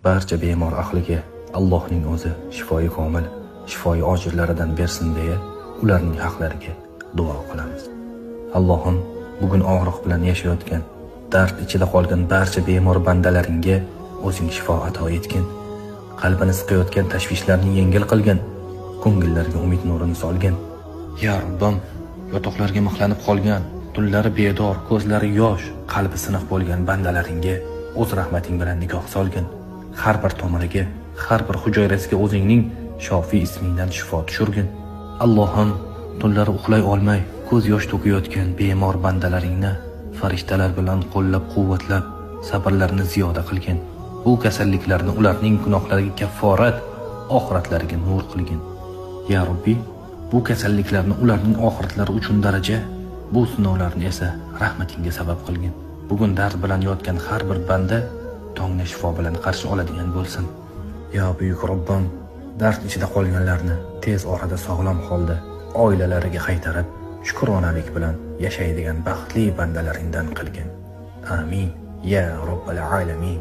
Barcha bemor ahliga Allohning o'zi shifoi komil, shifoi ojillaridan bersin deya ularning haqlariga duo qilamiz. Allohim, bugun og'riq bilan yashayotgan, dard ichida qolgan barcha bemor bandalaringga o'zing shifo ato etgin. Qalbini siqayotgan tashvishlarni yengil qilgin, ko'ngillarga umid nurini solgin. Ya Robbim, yotoqlarga mixlanib qolgan, tunlari bedor, ko'zlari yosh, qalbi siniq bo'lgan bandalaringga o'z rahmating bilan nigoh solgin. Har bir tomiriga, har bir hujayrasiga o'zingning Shofi ismingdan shifo tushirgin. Allohim, tunlari uxlay olmay ko'z yosh to'kayotgan bemor bandalaringni farishtalar bilan qo'llab-quvvatlab, sabrlarini ziyoda qilgin. Bu kasalliklarni ularning gunohlariga kafforat, oxiratlariga nur qilgin. Ya Robbi, bu kasalliklarni ularning oxiratlari uchun daraja, bu sinovlarni esa rahmatingga sabab qilgin. Bugun dard bilan yotgan har bir banda tongni shifo bilan qarshi oladigan bo'lsin. Ya buyuk Robbim, dard ichida qolganlarni tez orada sog'lom holda oilalariga qaytarib, shukronalik bilan yashaydigan baxtli bandalaringdan qilgin. Amin. Ya Robbal alamin.